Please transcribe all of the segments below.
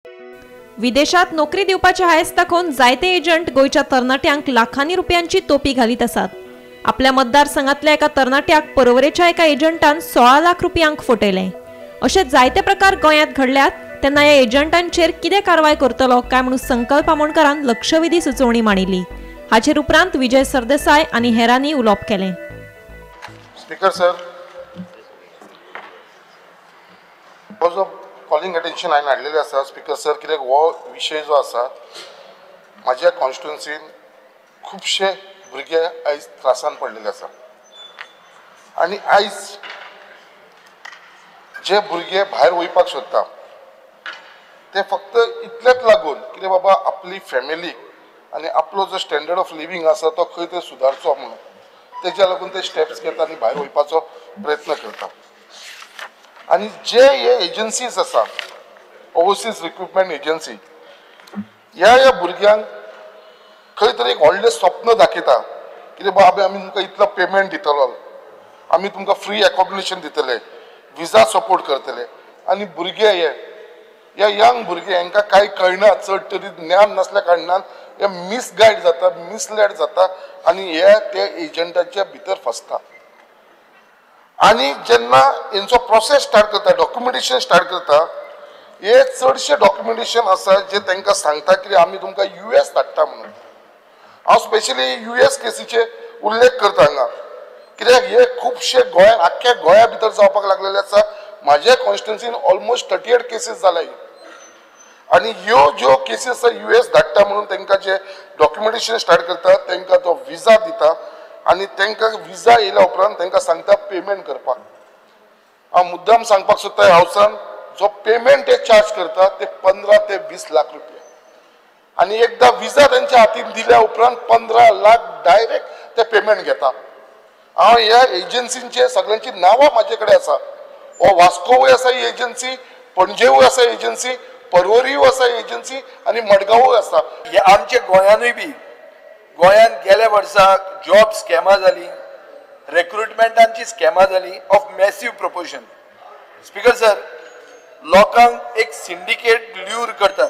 विदेशात नोकरी दिवपाचे हायस दाखोवन जायते एजंट गोंयच्या तरणाट्यांक लाखांनी रुपयांची तोपी घालीत आसात। आपल्या मतदारसंघातल्या एका तरणाट्याक परवरेच्या एका एजंटान 16 लाख रुपयांक फटयले। अशे जायते प्रकार गोंयांत घडल्यात तेन्ना ह्या एजंटांचेर कितें कारवाय करतलो काय म्हणून संकल्प आमोणकरान लक्षवेधी सुचोवणी मांडिल्ली। हाचेर उपरांत विजय सरदेसाय आनी हेरांनी उलोवप केलें। स्पीकर सर, हो जो कॉलिंग अटेन्शन हांवें हाडलेलें आसा स्पीकर सर, कित्याक हो विशय जो आसा म्हाज्या कॉन्स्टिट्युएन्सीन खुबशे भुरगे आयज त्रासान पडलेले आसा आनी आयज जे भुरगे भायर वयपाक सोदता ते फक्त इतलेच लागून कितें बाबा आपली फॅमिली आनी आपलो जो स्टँडर्ड ऑफ लिवींग आसा तो खंय तरी सुदारचो म्हणून तेज्या लागून ते स्टेप्स घेता आनी भायर वयपाचो प्रयत्न करता। आनी जे हे एजन्सीज आसा ओवरसीज रिक्रुटमेंट एजन्सी ह्या ह्या भुरग्यांक खंय तरी एक व्हडलें स्वप्न दाखयता कितें बाबा आमी तुमकां इतलो पेमेंट दितलो, आमी तुमकां फ्री एकोमोडेशन दितले, विजा सपोर्ट करतले आनी भुरगे हे ह्या यंग भुरगे हांकां कांय कळना, चड तरी ज्ञान नासल्या कारणान हे मिसगायड जाता, मिसलेड जाता आनी हे ते एजंटाच्या भितर फसता। आनी जेन्ना हेंचो प्रोसेस स्टार्ट करता, डॉक्युमेंटेशन स्टार्ट करता, हे चडशे डॉक्युमेंटेशन आसा जे तांकां सांगता की आमी तुमकां US धाडटा म्हणून। हांव स्पेशली US केसीचे उल्लेख करता हांगा, कित्याक हे खुबशे गोंयांत आख्ख्या गोंया भितर जावपाक लागलेले आसा। म्हाज्या कॉन्स्टिट्युएन्सीन ऑलमोस्ट 38 केसीस जाल्या आनी ह्यो ज्यो केसीस आसा US धाडटा म्हणून तांकां जे डॉक्युमेंटेशन स्टार्ट करता तांकां तो विजा दिता आनी तांकां विजा येयल्या उपरांत तांकां सांगता पेमेंट करपाक। हांव मुद्दाम सांगपाक सोदता हावसान जो पेमेंट ते चार्ज करता ते 15 ते 20 लाख रुपया आनी एकदां विजा तांच्या हातीन दिल्या उपरांत 15 लाख डायरेक्ट ते पेमेंट घेता। हांव ह्या एजन्सींचे सगळ्यांची नांवां म्हाजे कडेन आसा। हो वास्कोवूय आसा ही एजन्सी, पणजेवूय आसा एजन्सी, परवरीय आसा एजन्सी आनी मडगांवूय आसा। आमच्या गोंयानूय बी गोंयांत गेल्या वर्सा जॉब स्कॅमां जाली, रेक्रुटमेंटांची स्कॅमां जाली of massive proportion. Speaker sir, लोकांक एक सिंडिकेट ल्यूर करतात,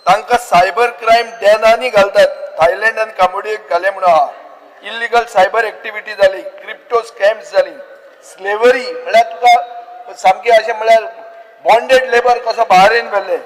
तांकां सायबर क्रायम डॅनांनी घालतात, थायलंड आनी कांबोडियेक घाले म्हणून आहा, इल्लिगल सायबर एक्टिविटी जाली, क्रिप्टो स्कॅम्स जाली, स्लेवरी म्हळ्यार तुका सामकें अशें म्हळ्यार बॉन्डेड लेबर कसो बाहेर व्हेल्ले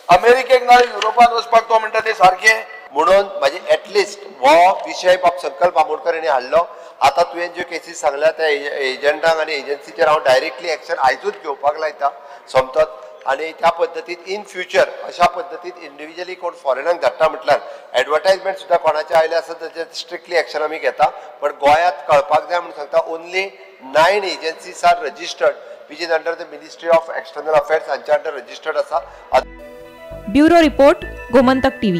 अमेरिकेक ना युरोपान वचपाक तो म्हणटा ते सारकें। म्हणून म्हाजे एटलिस्ट हो विशय बाब संकल्प आमोणकर हांणी हाडलो। आतां तुवें ज्यो केसीस सांगल्या त्या एजंटांक आनी एजन्सीचेर हांव डायरेक्टली एक्शन आयजूच घेवपाक लायता सोमतोच आनी त्या पद्दतीन इन फ्युचर अशा पद्दतीन इंडिविज्युअली कोण फॉरेनाक धाडटा म्हटल्यार एडवर्टायजमेंट सुद्दां कोणाचें आयलें आसत ताचेर स्ट्रिक्टली एक्शन आमी घेता। पण गोंयांत कळपाक जाय म्हणून सांगता, only 9 agencies are registered which is under the ministry of external affairs हांच्या अंडर रजिस्टर्ड आसा। Bureau report, Gomantak TV.